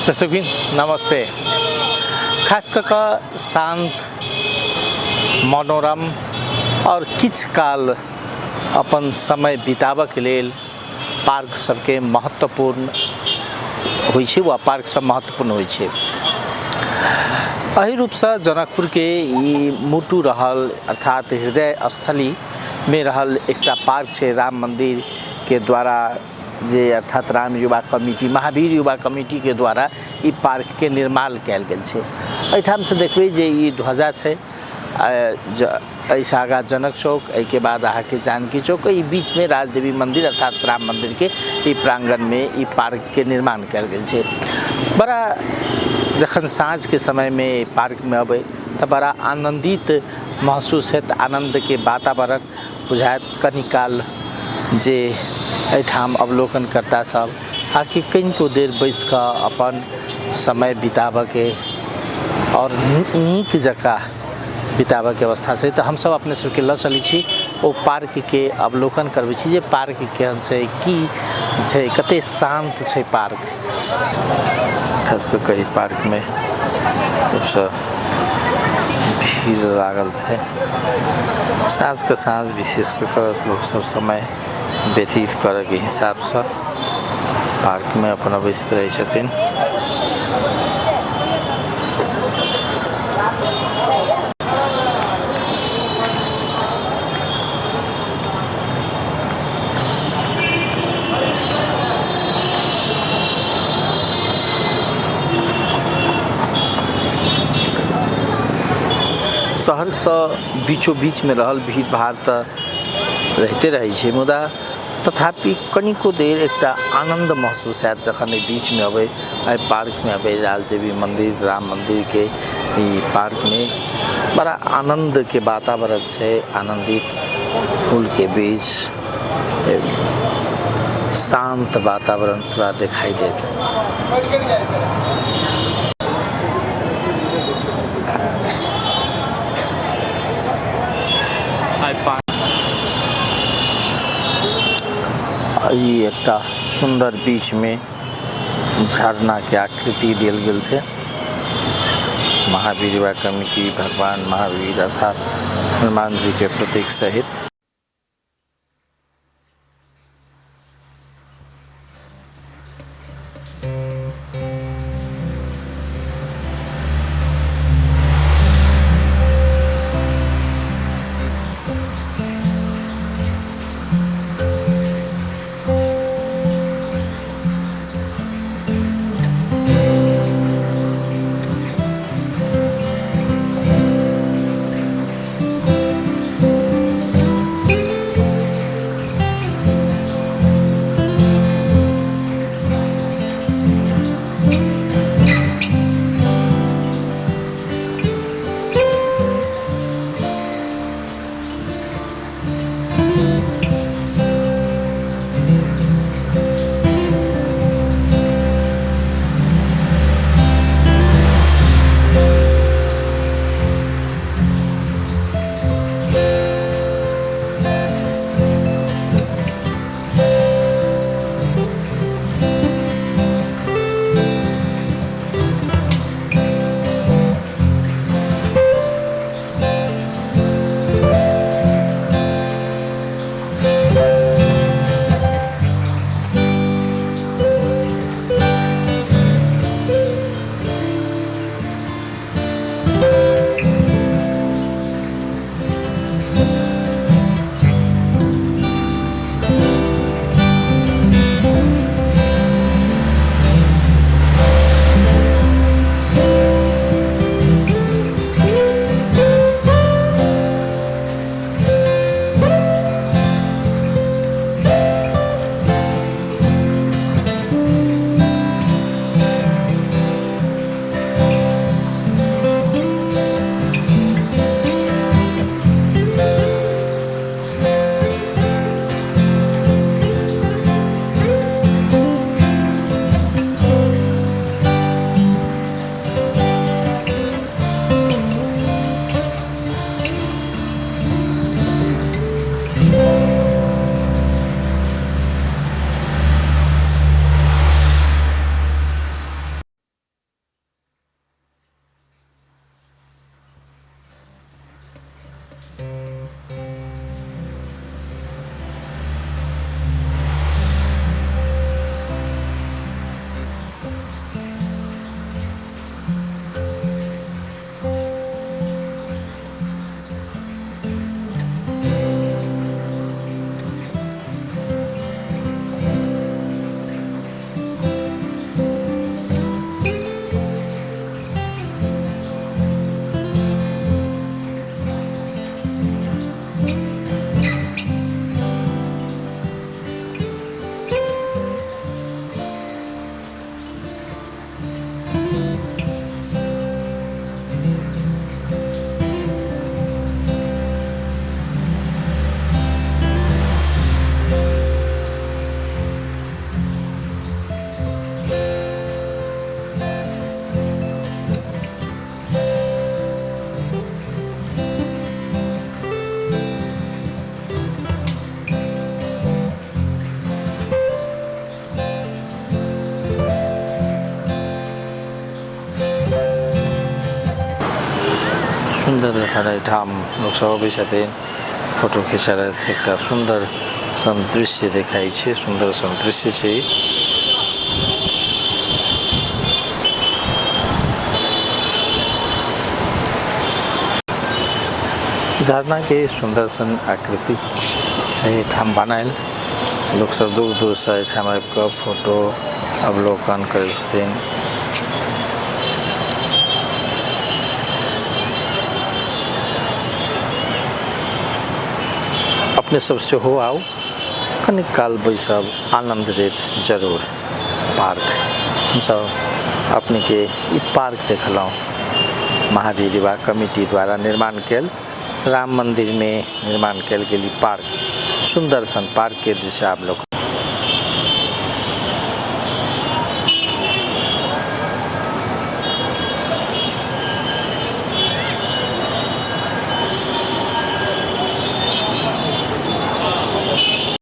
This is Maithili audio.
दर्शकबिन नमस्ते। खास कऽ कऽ शान्त मनोरम आओर किछु काल अपन समय बिताबऽके लेल पार्क सबके महत्वपूर्ण होइ छै वा पार्क सब महत्वपूर्ण होइ छै। एहि रूपसँ जनकपुरके ई मुटु रहल अर्थात हृदय स्थलीमे रहल एकटा पार्क छै राम मन्दिरके द्वारा, जे अर्थात राम युवा कमिटी महावीर युवा कमिटीके द्वारा ई पार्कके निर्माण कयल गेल छै। एहिठामसँ देखबै जे ई ध्वजा छै, एहिसँ आगाँ जनक चौक, एहिके बाद अहाँके जानकी चौक, एहि बीचमे राजदेवी मन्दिर अर्थात राम मन्दिरके ई प्राङ्गणमे ई पार्कके निर्माण कयल गेल छै। बड़ा जखन साँझके समयमे एहि पार्कमे अबै तऽ बड़ा आनन्दित महसूस हैत, आनन्दके वातावरण बुझायत। कनी काल जे एहिठाम अवलोकनकर्ता सब आखिर कनिको देर बैस कऽ अपन समय बिताबऽके आओर नीक जकाँ बिताबऽके अवस्था छै। तऽ हमसब अपने सबके लऽ चलै छी, ओ पार्कके अवलोकन करबै छी जे पार्क केहन छै, की छै, कते शान्त छै पार्क। खास कऽ कऽ एहि पार्कमे खूबसँ भीड़ लागल छै। साँझके साँझ विशेष कऽ कऽ लोकसब समय व्यतीत करऽके हिसाबसँ पार्कमे अपन अबैत रहै छथिन। शहरसँ बीचो बीचमे रहल भीड़ भाड़ तऽ रहिते रहै छै, मुदा तथापि कनिको देर एकटा आनन्द महसूस हैत जखन एहि बीचमे अबै, एहि पार्कमे अबै। राजदेवी मन्दिर राम मन्दिरके ई पार्कमे बड़ा आनन्दके वातावरण छै। आनन्दित फूलके बीच शान्त वातावरण पूरा देखाइ देत। ई एकटा सुन्दर बीचमे झरनाके आकृति देल गेल छै। महावीर युवा कमिटी भगवान महावीर अर्थात हनुमान जी के प्रतीक सहित। सुन्दर देखल एहिठाम लोक सब अबै छथिन फोटो खिंचा एकटा सुन्दर सन दृश्य देखाइ छै, सुन्दर सन दृश्य छै। झरना के सुन्दर सन आकृति छै एहिठाम बनायल। लोक सब दूर दूर से एहिठाम आबि कऽ फोटो अवलोकन करै छथिन। अपने सब सेहो आउ, कनिक काल बैसब, आनन्द देत जरूर पार्क। हमसब अपनेके ई पार्क देखलहुँ, महावीर युवा कमिटी द्वारा निर्माण कयल राम मंदिर में निर्माण कयल गेल ई पार्क। सुन्दर सन पार्क के दृश्य अवलोकन।